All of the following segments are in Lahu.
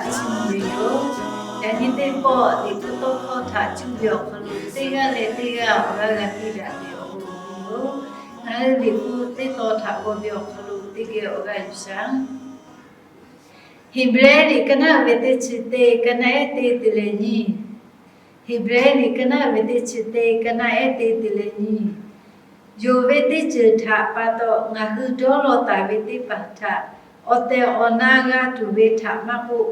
Chi mvuh ve yoˬ. Yaꞈ nyi teˇ pawˆ Liꞈ hpu tawˇ hkawˇ htaꞈ cuˇ ve awˬ hk'aw lo teˇ g'aˇ leh teˇ g'aˇ awˬ g'aˇ g'a piˇ daꞈ ve awˬ bon awˬ bon yoˬ. Ngaˬ hui Liꞈ hpu teˇ tawn htaꞈ g'aw ve awˬ hk'aw lo teˇ geh awˬ g'aˇ yuˬ shaˍ. Heˍbrehˇ liꞈ ka naˆ ve teˇ chi teˇ, ka naˆ ehˉ teˇ te leh nyiˇ. Heˍbrehˇ liꞈ ka naˆ ve teˇ chi teˇ, ka naˆ ehˉ teˇ te leh nyiˇ. Yonˍ ve teˇ ceuˬ htaꞈ pa taw ngaˬ hui dawˇ law taˍ ve teˇ hpaˍ htaꞈ awˬ tehˬ awˬ na g'a tuˬ ve htaꞈ maˇ k'oˆ,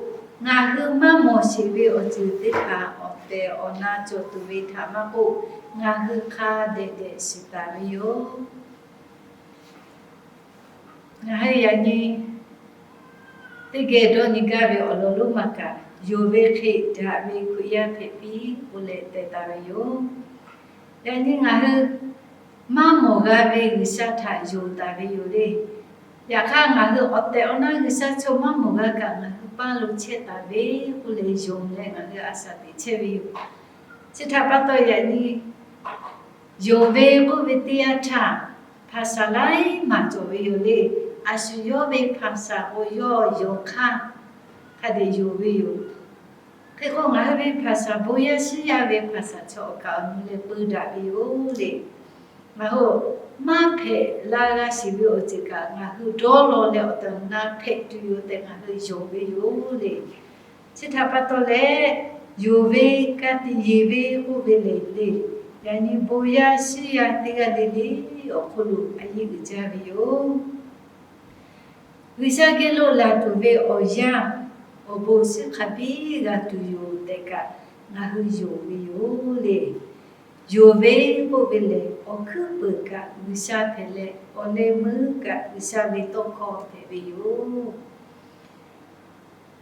ngaˬ hui maˇ mawˬ sheˍ ve awˬ ceuˬ teˇ hpaˍ awˬ tehˬ awˬ na cawˬ tuˬ ve htaꞈ maˇ k'oˆ, ngaˬ hui hk'a dehꞈ dehꞈ shiˍ taˍ ve yoˬ. Ngaˬ hui yaꞈ nyi teˇ geh dawˇ nyi gaˇ ve awˬ lawn lonˉ maˇ kaꞈ, yonˍ ve hk'e daꞈ ve Hkriꞈ yaˇ hpehꞈ piˇ k'oˆ leh teh taˍ ve yoˬ. Yaꞈ nyi ngaˬ hui maˇ mawˬ g'a ve G'uiˬsha htaꞈ yonˍ taˍ ve yoˬ le. Yaꞈ hk'aˇ ngaˬ hui awˬ tehˬ awˬ na G'uiˬsha chaw maˇ mawˬ g'a kaꞈ ngaˬ hui paˇ lo chehˇ taˍ ve k'oˆ leh yonˍ leh ngaˬ hui a shaˍ teꞈ chehˇ ve yoˬ. Chi htaꞈ pa taw yaꞈ nyi yonˍ ve k'oˆ ve teˇ yanˇ htaˇ, hpaˍ saˍ laiˉ maˬ cawˬ ve yoˬ le. A shu yawˇ ve hpaˍ saˍ k'o yawˇ yonˍ hk'aˇ hk'a dehꞈ yonˍ ve yoˬ. Hk'e k'o ngaˬ hui ve hpaˍ saˍ bon yaˇ shiˉ yaˇ ve hpaˍ saˍ chaw awˬ kaˍ awˬ nu leh peu daꞈ ve yoˬ le. Ngaˬ hui maˇ hpehꞈ la g'a shiˍ ve awˬ ceuˬ kaꞈ ngaˬ hui dawˇ law leh awˬ tehˬ awˬ na hpehꞈ tuˬ yoˬ tehꞈ ngaˬ hui yonˍ ve yoˬ le. Chi htaꞈ pa taw leh, yonˍ ve ka tiꞈ yeˬ ve k'oˆ ve lehˬ le, yaꞈ nyi bon yaˇ shiˉ yaˇ teˇ g'aˇ le le awˬ hk'oˆ lo a yeˇ uiˍ jaˇ ve yoˬ. G'uiˬsha geh lo laˬ tuˬ ve awˬ yanˇ awˬ bon shiˉ hk'a biˇ g'a tuˬ yoˬ tehꞈ kaꞈ ngaˬ hui yonˍ ve yoˬ le. Yonˍ ve k'oˆ ve lehˬ, awˬ hkuiˉ peuˬ kaꞈ G'uiˬsha hpehꞈ leh, awˬ leh meuˉ kaꞈ G'uiˬsha ve tawˇ hkawˇ hpehꞈ ve yoˬ.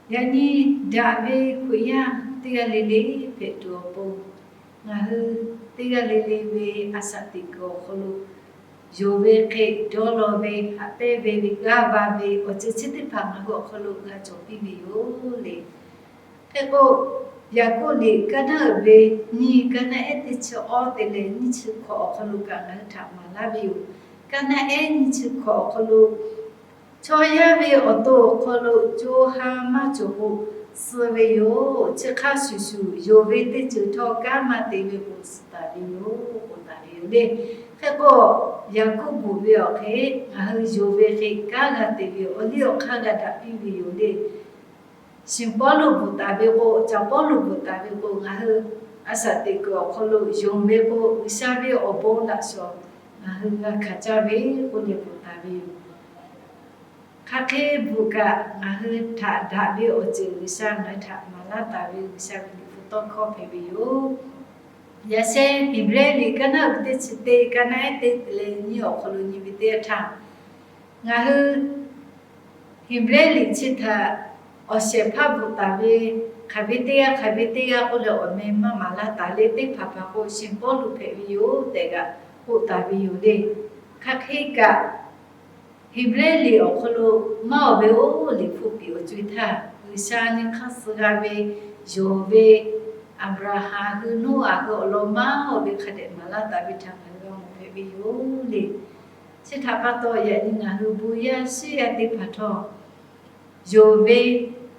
Yaꞈ nyi daꞈ ve Hkriꞈ yaˇ teˇ g'aˇ le le hpehꞈ tuˬ awˬ pon, ngaˬ hui teˇ g'aˇ le le ve a shaꞈ teꞈ kuiˬ awˬ hk'aw lo yonˍ ve hk'e dawˇ law ve, haꞈ pehnˇ ve, g'aˇ va ve awˬ ceuˬ chi teˇ hpaˍ ngaˬ hui awˬ hk'aw lo g'a cawˬ piˇ ve yoˬ le. Hk'e k'o, Yaˍkoˆ liꞈ kaˇ naˆ uiˍ ve nyiˇ, kaˇ naˆ ehˉ teˇ chi awˇ te leh nyiˇ chi hkawꞈ awˬ hk'aw lo kaꞈ ngaˬ hui htaꞈ maˍ laˇ ve yoˬ. Kaˇ naˆ ehˉ nyiˇ chi hkawꞈ awˬ hk'aw lo, chaw yaˇ ve awˬ to awˬ hk'aw lo co ha maˇ cawˬ k'o, suh ve yoˬ. Chi hk'a shuˍ shuˍ yonˍ ve teˇ ceuˬ htawˇ kanˉ maˇ te ve k'o, suh taˍ ve yoˬ k'oˆ taˍ ve yoˬ le. Hk'e k'o, Yaˍkoˆ bvuhꞈ ve awˬ hk'e, ngaˬ hui yonˍ ve hk'e kanˉ g'a te ve awˬ liˇ awˬ hk'aˇ g'a daꞈ piˇ ve yoˬ le. Shiˍ Pawˇluꞈ bvuhꞈ taˍ ve k'o, Caˍ Pawˇluꞈ bvuhꞈ taˍ ve k'o, ngaˬ hui a shaꞈ teꞈ kuiˬ awˬ hk'aw lo yonˍ ve k'o, G'uiˬsha ve awˬ bon laꞈ shawˍ ngaˬ hui g'a hkanˍ caˇ ve k'oˆ leh bvuhꞈ taˍ ve yoˬ. Hk'aˬ hk'e bvuhꞈ kaꞈ, ngaˬ hui htaꞈ daꞈ ve awˬ ceuˬ G'uiˬsha ngaˬ hui htaꞈ maˍ laˇ taˍ ve G'uiˬsha ve Liꞈ hpu tawˇ hkawˇ hpehꞈ ve yoˬ. Yaꞈ sheh Heˍbrehˇ liꞈ kaˇ naˆ uiˍ ve teˇ chi teˇ, kaˇ naˆ ehˉ teˇ te leh nyiˇ awˬ hk'aw lo nyi ve teˇ yanˇ htaˇ, ngaˬ hui Heˍbrehˇ liꞈ chi htaꞈ awˬ shehˍ hpaˇ bvuhꞈ taˍ ve, hk'aˬ ve teˇ g'aˇ hk'aˬ ve teˇ g'aˇ k'oˆ leh awˬ meh maˇ maˍ laˇ taˍ le. Teˇ hpaˍ hpaˍ k'o, Shiˍ Pawˇluꞈ hpehꞈ ve yoˬ tehꞈ g'a k'oˆ taˍ ve yoˬ le. Hk'aˬ hk'e kaꞈ, Heˍbrehˇ liꞈ awˬ hk'aw lo maˇ oˬ ve oˇ liꞈ hpu piˍ awˬ co-e htaˇ, G'uiˬsha nyi hk'aˇ suh g'a ve, yonˍ ve, Aˍbraˍhanˍ hui, Noˉaꞈ hui awˬ lawn maˇ oˬ ve hk'a dehꞈ maˍ laˇ taˍ ve htaꞈ ngaˬ hui g'a mawˬ hpehꞈ ve yoˬ le. Chi htaꞈ pa taw, yaꞈ nyi ngaˬ hui bon yaˇ shiˉ yaˇ teˇ hpaˍ htawˇ, yonˍ ve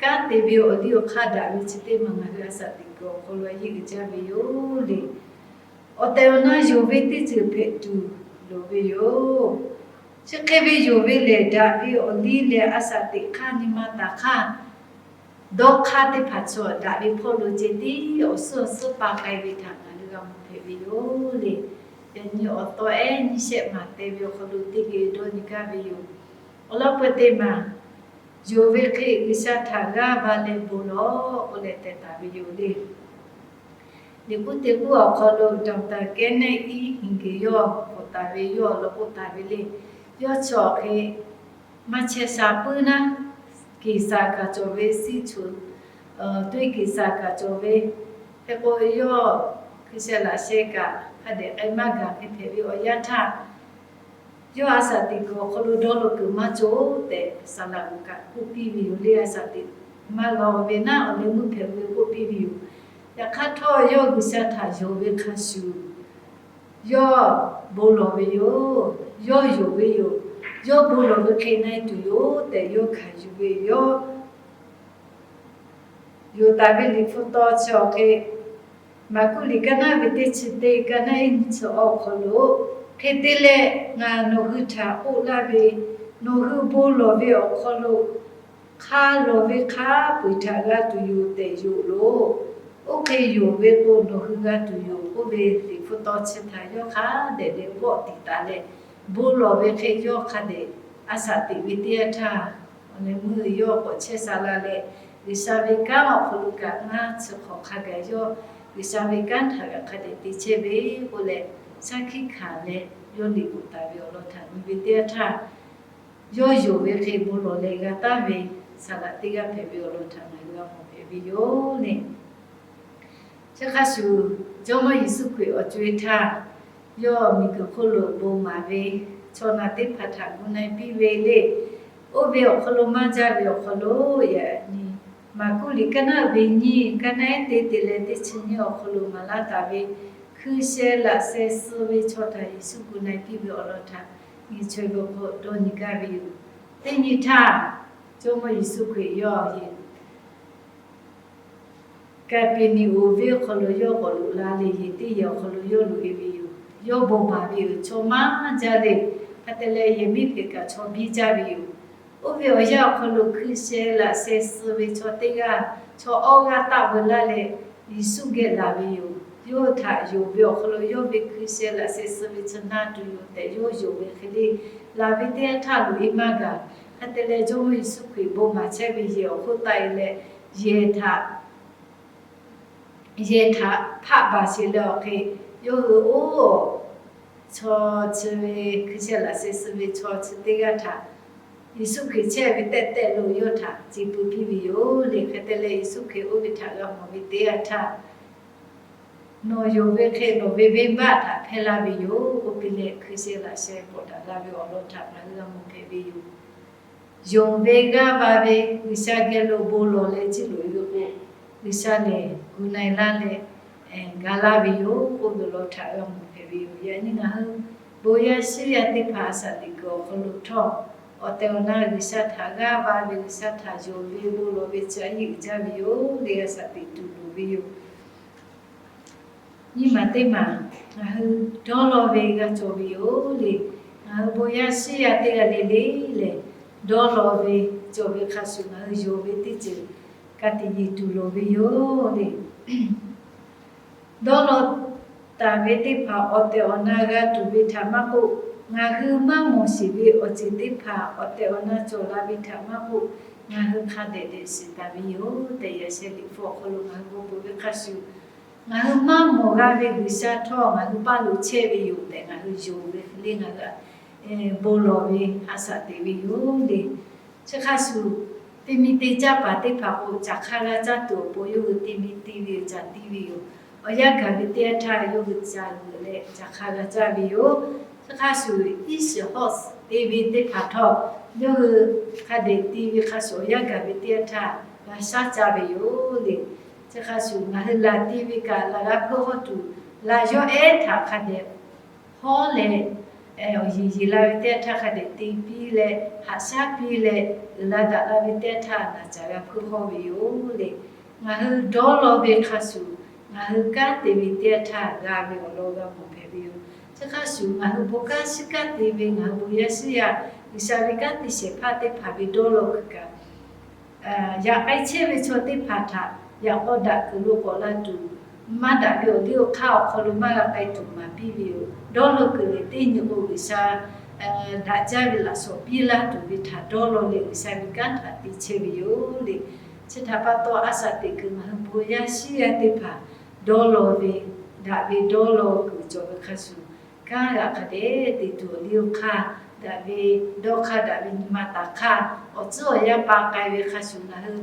kanˉ te ve awˬ liˇ awˬ hk'aˇ daꞈ ve chi teˇ maˬ ngaˬ hui a shaꞈ teꞈ kuiˬ awˬ hk'aw lo a yeˇ uiˍ jaˇ ve yoˬ le. Awˬ tehˬ awˬ na yonˍ ve teˇ ceuˬ hpehꞈ tuˬ loˍ ve yoˬ. Chi hk'e ve yonˍ ve lehˬ, daꞈ ve awˬ liˇ leh a shaꞈ teꞈ hk'aˇ nyi ma taˍ hk'aˇ, dawˇ hk'aˇ teˇ hpaˍ chaw daꞈ ve hpawˇ lo ceh tiˉ awˬ suhˉ awˬ suhˉ pa k'ai ve htaꞈ ngaˬ hui g'a mawˬ hpehꞈ ve yoˬ le. Yaꞈ nyi awˬ taw ehˉ nyiˇ shehˆ maˬ te ve awˬ hk'aw lo teˇ geh dawˇ nyi gaˇ ve yoˬ. Awˬ lawn peuˬ teˇ maˬ, yonˍ ve hk'e G'uiˬsha htaꞈ g'aˇ va leh bon lawˬ k'oˆ leh teh taˍ ve yoˬ le. Liꞈ k'uˉ teˇ k'uˉ awˬ hk'aw lo Doctor Kenneth E. Hagin yawˇ bvuhꞈ taˍ ve, yawˇ law k'oˆ taˍ ve le. Yawˇ chi awˬ hk'e maˇ chehˇ sha puiˉ naˉ, Keˍsaˍ kaꞈ cawˬ ve, siˉ chu tuˇ Keˍsaˍ kaꞈ cawˬ ve, hk'e k'o yawˇ hkui sheh laꞈ sheh kaꞈ hk'a dehꞈ k'ai maˇ gaˬ hk'e hpehꞈ ve awˬ yanˇ htaˇ, yawˇ a shaꞈ teꞈ kuiˬ awˬ hk'aw lo dawˇ law kuiˬ maˇ cawˬ tehꞈ, saˍ laꞈ g'uˬ kaꞈ k'oˆ piˇ ve yoˬ le. A shaꞈ teꞈ maˇ g'a ve naˉ awˬ leh meuˇ hpehꞈ ve k'oˆ piˇ ve yoˬ. Yaꞈ hk'aˇ htawˇ yawˇ G'uiˬsha htaꞈ yonˍ ve hk'a shuˍ, yawˇ bon lawˬ ve yoˬ. Yawˇ yonˍ ve yoˬ. Yawˇ bon lawˬ ve hk'e na e tuˬ yoˬ tehꞈ yawˇ hkanˍ yuˬ ve yoˬ. Yonˍ taˍ ve Liꞈ hpu taw chi awˬ hk'e, Maˍkuˆ liꞈ kaˇ naˉ ve teˇ chi teˇ, kaˇ naˉ iˉ nyi chi awˬ hk'aw lo, hk'e te leh ngaˬ nawˬ hui htaꞈ k'oˆ laˇ ve, nawˬ hui bon lawˬ ve awˬ hk'aw lo hk'a lawˬ ve hk'a peu-eˬ htaꞈ g'a tuˬ yoˬ tehꞈ yonˍ loˬ. Oˇ hk'e yonˍ ve k'o, nawˬ hui g'a tuˬ yoˬ k'oˆ ve Liꞈ hpu taw chi htaꞈ yawˇ hk'a dehꞈ leh vawˆ tiˍ taˍ leh, bon lawˬ ve hk'e yawˇ hk'a dehꞈ a shaꞈ teꞈ ve teˇ yanˇ htaˇ, awˬ leh meuˇ yawˇ k'awꞈ chehˇ sha la leh, G'uiˬsha ve kanˉ awˬ hk'aw lo kaꞈ ngaˇ chi hk'awꞈ hk'a gaˬ yawˇ G'uiˬsha ve kanˉ htaꞈ g'a hk'a dehꞈ te chehˇ ve k'oˆ leh, shaˉ hkiˆ hkanˍ leh yawˇ liꞈ k'oˆ taˍ ve awˬ lawn htaꞈ nyi ve teˇ yanˇ htaˇ, yawˇ yonˍ ve hk'e bon lawˬ leh g'a taˍ ve saˍ laꞈ teˇ g'aˇ hpehꞈ ve awˬ lawn htaꞈ ngaˬ hui g'a mawˬ hpehꞈ ve yoˬ le. Chi hk'a shuˍ, Jawˇmawˇ Yeˍsuˆ Hkriꞈ awˬ co-e htaˇ, yawˇ miˬguiˬ hk'oˆ lo bon maˍ ve chaw naˬ teˇ hpaˍ htaꞈ gu na-e piˇ ve le. Oˇ ve awˬ hk'aw lo maˇ jaˇ ve awˬ hk'aw lo yaꞈ nyi, Maˍkuˆ liꞈ kaˇ naˉ ve nyiˇ, kaˇ naˉ iˉ teˇ te leh teˇ chi nyiˇ awˬ hk'aw lo maˍ laˇ taˍ ve, hkui sheh laꞈ sheh suh ve chaw htaꞈ Yeˍsuˆ gu na-e piˇ ve awˬ lawn htaꞈ nyi chaweh ve awˬ hk'aw dawˇ nyi gaˇ ve yoˬ. Teˇ nyi htaˇ, Jawˇmawˇ Yeˍsuˆ Hkriꞈ yawˇ Kaˍpeˍneˍonˍ venˇ hk'aw lo yawˇ k'awꞈ loꞈ la leh, yehˬ teˇ yehˬ awˬ hk'aw lo yawˇ loꞈ-e ve yoˬ. Yawˇ bon maˍ ve yoˬ. Chaw maˇ jaˇ le. Hk'a te leh yehˬ miˉ hpeꞈ kaꞈ chaw biˇ jaˇ ve yoˬ. Oˇ ve awˬ yanˇ awˬ hk'aw lo hkui sheh laꞈ sheh suh ve chaw teˇ g'aˇ, chaw awˇ g'aˇ taˆ veu laˇ leh, Yeˍsuˆ geh laˬ ve yoˬ. Yawˇ htaꞈ yonˍ ve awˬ hk'aw lo yawˇ ve hkui sheh laꞈ sheh suh ve chi na tuˬ yoˬ tehꞈ yawˇ yonˍ ve hk'e le, laˬ ve teˇ yanˇ htaˇ loꞈ-e maˇ gaˬ. Hk'a te leh Jawˇmawˇ Yeˍsuˆ Hkriꞈ bon maˍ chehˇ ve yehˬ awˬ hk'oˆ taˆ-e leh, yehˬ htaꞈ yehˬ htaꞈ hpaˆ baˬ sheˍ leh awˬ hk'e, yawˇ hui oˇ chaw chi ve hkui sheh laꞈ sheh suh ve chaw chi teˇ g'aˇ htaꞈ Yeˍsuˆ Hkriꞈ chehˇ ve tehꞈ tehꞈ lo yawˇ htaꞈ ce peu piˇ ve yoˬ le. Hk'e te leh Yeˍsuˆ Hkriꞈ oˇ ve htaꞈ g'a mawˬ ve teˇ yanˇ htaˇ, Nawˬ yonˍ ve hk'e nawˬ ve venˇbaˆ htaꞈ hpehˇ laˇ ve yoˬ k'oˆ piˇ leh, hkui sheh laꞈ sheh k'awꞈ daꞈ la ve awˬ lawn htaꞈ ngaˬ hui g'a mawˬ hpehꞈ ve yoˬ. Yonˍ ve g'aˇ va ve G'uiˬsha geh lo bon lawˬ leh ciˇ loꞈ-e ve k'o, G'uiˬsha lehˬ gu na-e laˇ leh ga laˇ ve yoˬ k'oˆ ve awˬ lawn htaꞈ g'a mawˬ hpehꞈ ve yoˬ. Yaꞈ nyi ngaˬ hui bon yaˇ shiˉ yaˇ teˇ hpaˍ a shaꞈ teꞈ kuiˬ awˬ hk'aw lo htawˇ, awˬ tehˬ awˬ na G'uiˬsha htaꞈ g'aˇ va ve, G'uiˬsha htaꞈ yonˍ ve bon lawˬ ve chi a yeˇ uiˍ jaˇ ve yoˬ le, a shaꞈ teꞈ tuˬ loˍ ve yoˬ. Nyiˇ maˬ teˇ maˬ ngaˬ hui dawˇ law ve g'a cawˬ ve yoˬ le. Ngaˬ hui bon yaˇ shiˉ yaˇ teˇ g'aˇ le le lehˬ, dawˇ law ve cawˬ ve hk'a shuˍ ngaˬ hui yonˍ ve teˇ ceuˬ ka tiꞈ yeˬ tuˬ loˍ ve yoˬ le. Dawˇ law taˍ ve teˇ hpaˍ awˬ tehˬ awˬ na g'a tuˬ ve htaꞈ maˇ k'oˆ, ngaˬ hui maˇ mawˬ shiˍ ve awˬ ceuˬ teˇ hpaˍ awˬ tehˬ awˬ na cawˬ la ve htaꞈ maˇ k'oˆ, ngaˬ hui hk'a dehꞈ dehꞈ shiˍ taˍ ve yoˬ tehꞈ, yaꞈ sheh Liꞈ hpu awˬ hk'aw lo ngaˬ hui g'aw peuˬ ve hk'a shuˍ, ngaˬ hui maˇ mawˬ g'a ve G'uiˬsha htawˇ ngaˬ hui paˇ lo chehˇ ve yoˬ tehꞈ ngaˬ hui yonˍ ve hk'e le ngaˬ hui bon lawˬ ve a shaꞈ teꞈ ve yoˬ le. Chi hk'a shuˍ, te mi te caˇ paˍ teˇ hpaˍ k'o, caˬ hk'a g'a caˇ tuˬ awˬ pon yawˇ hui te mi te ve yoˬ, caˬ te ve yoˬ. Awˬ yanˇ gaˬ ve teˇ yanˇ htaˇ yawˇ hui caˬ g'uiˬ leh caˬ hk'a g'a caˇ ve yoˬ. Chi hk'a shuˍ, iˉ shiˍ hawˆ te ve teˇ hpaˍ htawˇ, yawˇ hui hk'a dehꞈ te ve hk'a shuˍ awˬ yanˇ gaˬ ve teˇ yanˇ htaˇ g'a shaˉ caˇ ve yoˬ le. Chi hk'a shuˍ ngaˬ hui laˬ te ve kaꞈ laˬ g'a hpeuˇ hawˇ tuˬ, laˬ yawˇ ehˉ htaꞈ hk'a dehꞈ hawˉ leh, awˬ yeˬ yeˬ la ve teˇ yanˇ htaˇ hk'a dehꞈ te piˇ leh haꞈ shaˉ piˇ leh uiˍ la daꞈ la ve teˇ yanˇ htaˇ naˬ caˬ g'a hpeuˇ hawˇ ve yoˬ le. Ngaˬ hui dawˇ law ve hk'a shuˍ, ngaˬ hui kanˉ te ve teˇ yanˇ htaˇ g'a ve awˬ lawn g'a mawˬ hpehꞈ ve yoˬ. Chi hk'a shuˍ ngaˬ hui bon kanˉ shiˉ kanˉ te ve ngaˬ hui bon yaˇ shiˉ yaˇ G'uiˬsha ve kanˉ te shehˍ hpaˇ teˇ hpaˍ ve dawˇ law kuiˬ kaꞈ, yaꞈ k'ai chehˇ ve chaw teˇ hpaˍ htaꞈ yaꞈ k'aw daꞈ kuiˬ lo k'awꞈ la tuˬ, maˇ daꞈ ve awˬ liˇ awˬ hk'aˇ awˬ hk'aw lo maˇ g'a k'ai tuˬ maˍ piˇ ve yoˬ. Dawˇ law kuiˬ lehˬ teˇ nyi k'o G'uiˬsha daꞈ jaˇ ve laꞈ shawˍ piˇ laˇ tuˬ ve htaꞈ dawˇ law leh G'uiˬsha ve kanˉ htaꞈ te chehˇ ve yoˬ le. Chi htaꞈ pa taw a shaꞈ teꞈ kuiˬ ngaˬ hui bon yaˇ shiˉ yaˇ teˇ hpaˍ dawˇ law ve, daꞈ ve dawˇ law kuiˬ cawˬ ve hk'a shuˍ, kanˉ g'a hk'a dehꞈ te tuˬ awˬ liˇ awˬ hk'aˇ daꞈ ve, dawˇ hk'aˇ daꞈ ve nyi ma taˍ hk'aˇ, awˬ tcuhˉ awˬ yanˇ pa k'ai ve hk'a shuˍ ngaˬ hui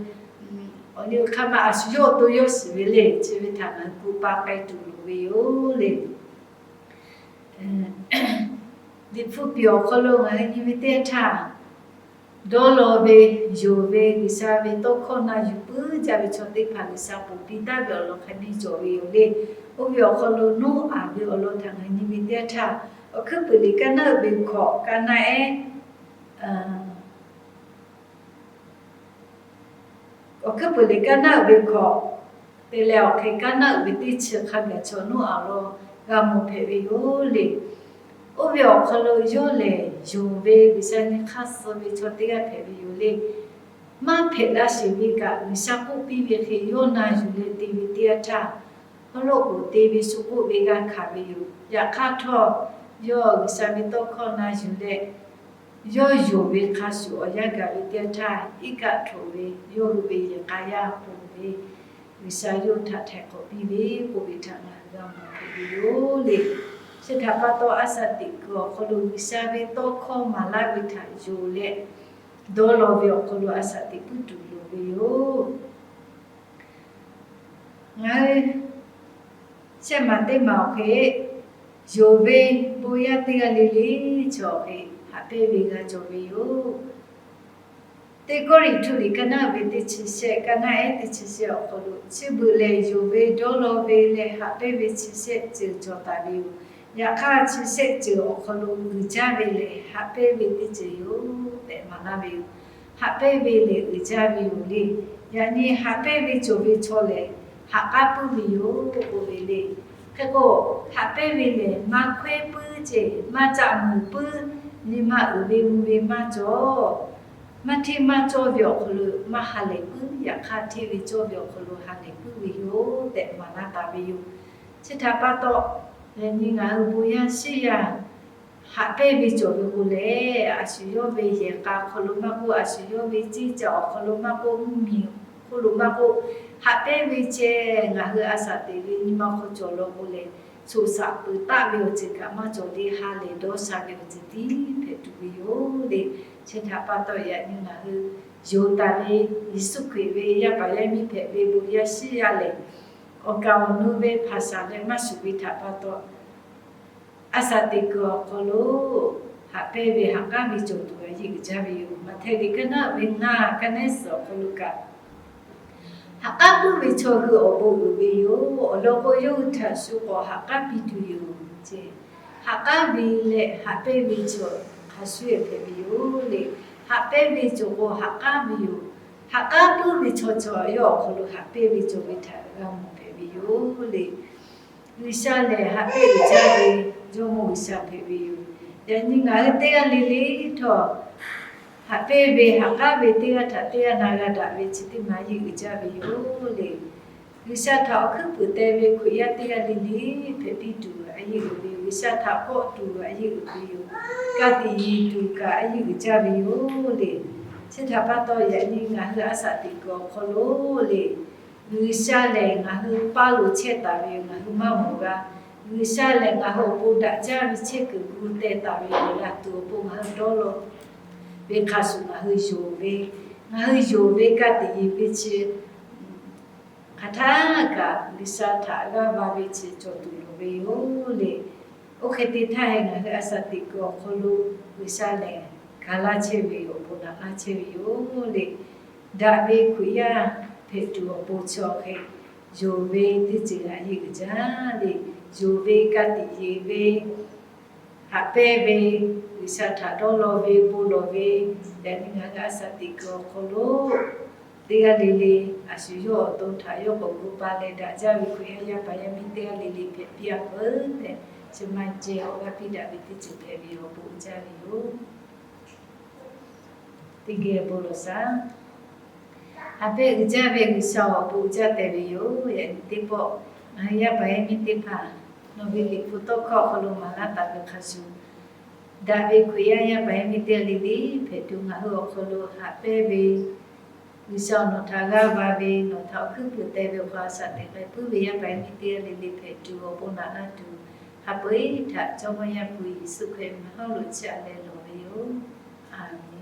awˬ liˇ awˬ hk'aˇ maˇ a shu yawˇ awˬ to yawˇ shiˍ ve le, chi ve htaꞈ ngaˬ hui gu pa k'ai tuˬ loˍ ve yoˬ le. Liꞈ hpu piˍ awˬ hk'aw lo ngaˬ hui nyi ve teˇ yanˇ htaˇ, dawˇ law ve, yonˍ ve, G'uiˬsha ve tawˇ hkawˇ na yuˬ puiˉ jaˇ ve chaw teˇ hpaˍ G'uiˬsha ponˬ piˇ taˍ ve awˬ lawn hk'a biˇ cawˬ ve yoˬ le. Oˇ ve awˬ hk'aw lo Noˉaꞈ ve awˬ lawn htaꞈ ngaˬ hui nyi ve teˇ yanˇ htaˇ, Awˬ hkuiˉ puiˍ liꞈ kaˇ naˉ uiˍ ve hkawꞈ, kaˇ naˉ ehˉ Awˬ hkuiˉ puiˍ lehˬ, kaˇ naˆ uiˍ ve hkawꞈ te leh awˬ hk'e kaˇ naˆ uiˍ ve teˇ chi hk'a gaˬ chaw Noˉaꞈ lo g'a mawˬ hpehꞈ ve yoˬ le. Oˇ ve awˬ hk'aw lo yawˇ lehˬ yonˍ ve G'uiˬsha nyi hk'aˇ suh ve chaw teˇ g'aˇ hpehꞈ ve yoˬ le. Maˇ hpehꞈ la sheˍ ve kaꞈ, G'uiˬsha k'oˆ piˇ ve hk'e yawˇ na yuˬ leh te ve teˇ yanˇ htaˇ, hawˉ lo k'oˍ te ve shu k'oˆ ve g'a hkanˍ ve yoˬ. Yaꞈ hk'aˇ htawˇ, yawˇ G'uiˬsha ve tawˇ hkawˇ na yuˬ leh, yawˇ yonˍ ve hk'a shuˍ awˬ yanˇ gaˬ ve teˇ yanˇ htaˇ, iˉ kaˆ htoꞈ ve yawˇ hui ve yehˬ k'a yaˇ ponˬ ve, G'uiˬsha yawˇ htaꞈ htaiˍ hk'awꞈ piˇ ve k'oˆ ve htaꞈ ngaˬ hui g'a mawˬ hpehꞈ ve yoˬ le. Chi htaꞈ pa taw, a shaꞈ teꞈ kuiˬ awˬ hk'aw lo G'uiˬsha ve tawˇ hkawˇ maˍ laˇ ve htaꞈ yonˍ leh dawˇ law ve awˬ hk'aw lo a shaꞈ teꞈ puiˉ tuˬ loˍ ve yoˬ. Ngaˬ hui shehˆ maˬ teˇ maˬ awˬ hk'e, yonˍ ve bon yaˇ teˇ g'aˇ le le chaw hk'e haꞈ pehnˇ ve g'a cawˬ ve yoˬ. Teˇ Kawˇrenˍhtuˆ liꞈ kaˇ naˆ ve teˇ chi shehˆ, kaˇ naˆ ehˉ teˇ chi shehˆ awˬ hk'aw lo, chi beuꞈ lehˬ yonˍ ve dawˇ law ve leh haꞈ pehnˇ ve chi shehˆ ceuˬ cawˬ taˍ ve yoˬ. Yaꞈ hk'aˇ, chi shehˆ ceuˬ awˬ hk'aw lo uiˍ jaˇ ve lehˬ, haꞈ pehnˇ ve teˇ ceuˬ yoˬ tehꞈ maˍ laˇ ve yoˬ. Haꞈ pehnˇ ve lehˬ uiˍ jaˇ ve yoˬ le. Yaꞈ nyi haꞈ pehnˇ ve cawˬ ve chaw lehˬ, ha k'aˉ puiˉ ve yoˬ k'oˆ ve le. Hk'e k'o, haꞈ pehnˇ ve lehˬ maˇ hkawehˇ puiˉ ce, maˇ caˆ muiˍ puiˉ, nyi ma uiˍ ve mvuh ve maˇ cawˬ. Maˇ hteˇ maˇ cawˇ ve awˬ hk'aw lo maˇ ha lehˬ puiˉ, yaꞈ hk'aˇ hteˇ ve cawˇ ve awˬ hk'aw lo ha lehˬ puiˉ ve yoˬ tehꞈ maˍ laˇ taˍ ve yoˬ. Chi htaꞈ pa taw, yaꞈ nyi ngaˬ hui bon yaˇ shiˉ yaˇ haꞈ pehnˇ ve cawˬ ve k'o lehˬ, a shu yawˇ ve yehˬ k'a hk'aw lo maˇ k'oˆ, a shu yawˇ ve ceˇ caˬ awˬ hk'aw lo maˇ k'oˆ, mvuhˇmiˬ hk'oˆ lo maˇ k'oˆ, haꞈ pehnˇ ve ceh ngaˬ hui a shaꞈ teꞈ ve nyi ma hk'aw cawˬ law k'o lehˬ, shoˍ shaꞈ peuˬ taˆ ve awˬ ceuˬ kaꞈ maˇ cawˬ le, ha lehˬ dawˇ sha ve awˬ ceuˬ tiˉ hpehꞈ tuˬ ve yoˬ le. Chi htaꞈ pa taw, yaꞈ nyi ngaˬ hui yonˍ taˍ ve Yeˍsuˆ Hkriꞈ ve yaˇ paˍ yaˇ miˇ hpehꞈ ve bon yaˇ shiˉ yaˇ lehˬ, awˬ kaˍ awˬ nu ve hpaˍ shaˍ leh maˇ shuˍ ve htaꞈ pa taw, a shaꞈ teꞈ kuiˬ awˬ hk'aw lo haꞈ pehnˇ ve ha k'aˉ ve cawˬ tuˬ a yeˇ uiˍ jaˇ ve yoˬ. Maꞈhtehˍ liꞈ kaˇ naˆ ve ngaˇ kaˇ nehˉ suhˍ awˬ hk'aw lo kaꞈ, ha k'aˉ puiˉ ve chaw hui awˬ bon uiˍ ve yoˬ. Awˬ lawn k'o, yawˇ hui htaꞈ shu k'awꞈ ha k'aˉ piˇ tuˬ yoˬ ce. Ha k'aˉ ve leh haꞈ pehnˇ ve cawˬ hk'a shuˍ hpehꞈ ve yoˬ le. Haꞈ pehnˇ ve cawˬ k'o ha k'aˉ ve yoˬ. Ha k'aˉ puiˉ ve chaw chaw yawˇ awˬ hk'aw lo haꞈ pehnˇ ve cawˬ ve htaꞈ g'a mawˬ hpehꞈ ve yoˬ le. G'uiˬsha lehˬ haꞈ pehnˇ uiˍ jaˇ ve Jawˇmawˇ G'uiˬsha hpehꞈ ve yoˬ. Yaꞈ nyi ngaˬ hui teˇ g'aˇ le le htawˇ, haꞈ pehnˇ ve ha k'aˉ ve teˇ g'aˇ htaꞈ teˇ g'aˇ na g'a daꞈ ve chi teˇ ma yeˇ uiˍ jaˇ ve yoˬ le. G'uiˬsha htaꞈ awˬ hkuiˉ puiˍ teh ve Hkriꞈ yaˇ teˇ g'aˇ le le hpehꞈ piˇ tuˬ a yeˇ uiˍ ve yoˬ. G'uiˬsha htaꞈ kawˆ tuˬ a yeˇ uiˍ ve yoˬ. Ka tiꞈ yeˬ tuˬ kaꞈ a yeˇ uiˍ jaˇ ve yoˬ le. Chi htaꞈ pa taw, yaꞈ nyi ngaˬ hui a shaꞈ teꞈ kuiˬ awˬ hk'aw lo le, G'uiˬsha lehˬ ngaˬ hui paˇ lo chehˇ taˍ ve yoˬ. Ngaˬ hui maˇ mawˬ g'a. G'uiˬsha lehˬ ngaˬ hui awˬ pon daꞈ jaˇ ve chehˇ kuiˬ gu teh taˍ ve yoˬ. G'a tuˬ awˬ pon ngaˬ hui dawˇ law ve hk'a shuˍ ngaˬ hui yonˍ ve, ngaˬ hui yonˍ ve ka tiꞈ yeˬ ve chi hk'aˬ htaˇ kaꞈ G'uiˬsha htaꞈ g'aˇ va ve chi cawˬ tuˬ loˍ ve yoˬ le. Oˇ hk'e te htaˇ hehꞈ, ngaˬ hui a shaꞈ teꞈ kuiˬ awˬ hk'aw lo G'uiˬsha lehˬ ga laˇ chehˇ ve yoˬ. Awˬ bon naꞈ laˇ chehˇ ve yoˬ le. Daꞈ ve Hkriꞈ yaˇ hpehꞈ tuˬ awˬ pon chi awˬ hk'e yonˍ ve teˇ ceuˬ a yeˇ uiˍ jaˇ le. Yonˍ ve ka tiꞈ yeˬ ve, haꞈ pehnˇ ve, G'uiˬsha htaꞈ dawˇ law ve, bon lawˬ ve, yaꞈ nyi ngaˬ hui a shaꞈ teꞈ kuiˬ awˬ hk'aw lo teˇ g'aˇ le le a shu yawˇ awˬ to htaꞈ yawˇ k'awꞈ gu pa leh daꞈ jaˇ ve Hkriꞈ yaˇ yaˇ paˍ yaˇ miˇ teˇ g'aˇ le le hpehꞈ piˇ a peuˬ tehꞈ, chi ma ceh awˬ g'aˇ piˇ daꞈ ve teˇ ceuˬ hpehꞈ ve awˬ bon uiˍ jaˇ ve yoˬ. Teˇ geh bon lawˬ shaˍ. Haꞈ pehnˇ uiˍ jaˇ ve G'uiˬsha awˬ bon uiˍ jaˇ tehꞈ ve yoˬ. Yaꞈ nyi teˇ pawˆ ngaˬ hui yaˇ paˍ yaˇ miˇ teˇ hpaˍ nawˬ ve Liꞈ hpu tawˇ hkawˇ awˬ hk'aw lo maˍ laˇ taˍ ve hk'a shuˍ, daꞈ ve Hkriꞈ yaˇ yaˇ paˍ yaˇ miˇ teˇ g'aˇ le le hpehꞈ tuˬ ngaˬ hui awˬ hk'aw lo haꞈ pehnˇ ve G'uiˬsha nawˬ htaꞈ g'aˇ va ve, nawˬ htaꞈ awˬ hkuiˉ puiˍ teh ve awˬ hk'aw lo a shaꞈ teꞈ k'ai puiˉ ve yaˇ paˍ yaˇ miˇ teˇ g'aˇ le le hpehꞈ tuˬ awˬ bon naꞈ laˇ tuˬ, ha peuˬ htaꞈ Jawˇmawˇ Yaˇ hpu Yeˍsuˆ Hkriꞈ mvuhˇ hawˉ lo chiˇ aꞈ leh lawˬ ve yoˬ. Aˍmenˍ.